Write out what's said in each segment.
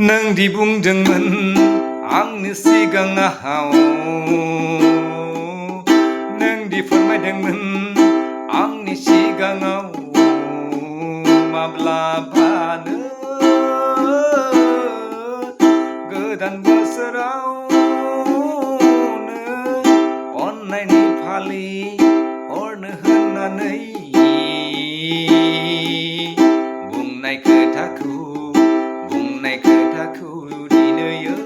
नोंदि बुंदोंमोन आंनो सिगाङाव नोंदि फोरमायदोंमोन आंनि सिगाङाव माब्लाबानो गोदान बोसोरावनो अननायनि फालि हरनो होननानै बुंनाय खोथाखौ दिनैयो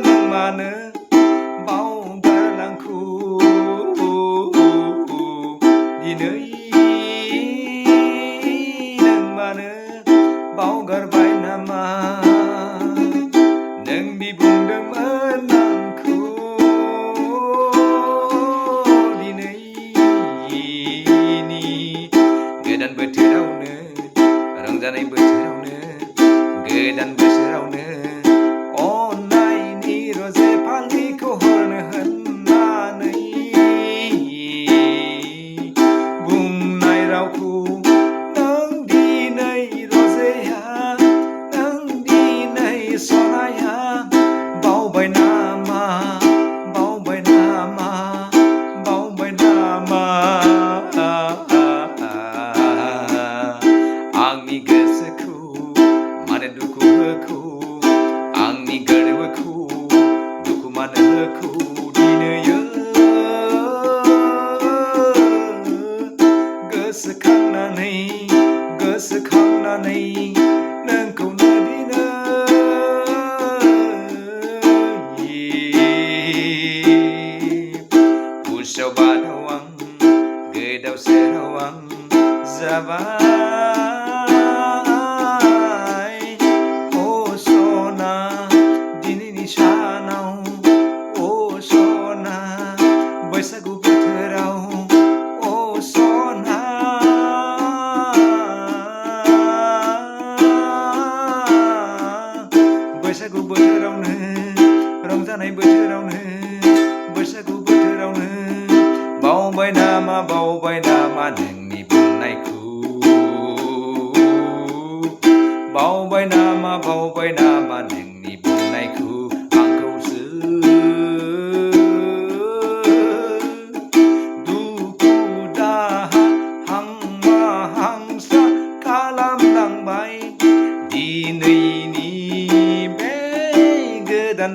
नों मानो बावगारलांखो दिनै नों मानो बावगारबाय नामा नोंदि बुंदोंमोन आंखौ दिनैनि गोदान बोथोरावनो रंजानाय बोथोरावनो गोदान बोसोरावनो अननायनि रजे फालिखौ हरनो होननानै बुंनाय रावखौ नों दिनै रजेया नों दिनै सनाया बावबाय नामा आंनि गोसोखौ मानो दुखु होखो आंनि गोरबोखौ दुखु मानो होखो दिनैयो गोसोखांनानै नोंखौनो दिनै उसाव बादाव आं गोदाव सोराव आं जाबाय अ सना दिनैनि सानाव अ सना बैसागु बोथोराव अ सना बैसागु बोथोरावनो रंजानाय बोथोरावनो बैसागु बोथोरावनो बावबाय नामा नोंनि बुंनायखौ बावबाय नामा नोंनि बुंनायखौ आंखौसो दुखु दाहा हांमा हांसा खालामलांबाय दिनैनि बे गोदान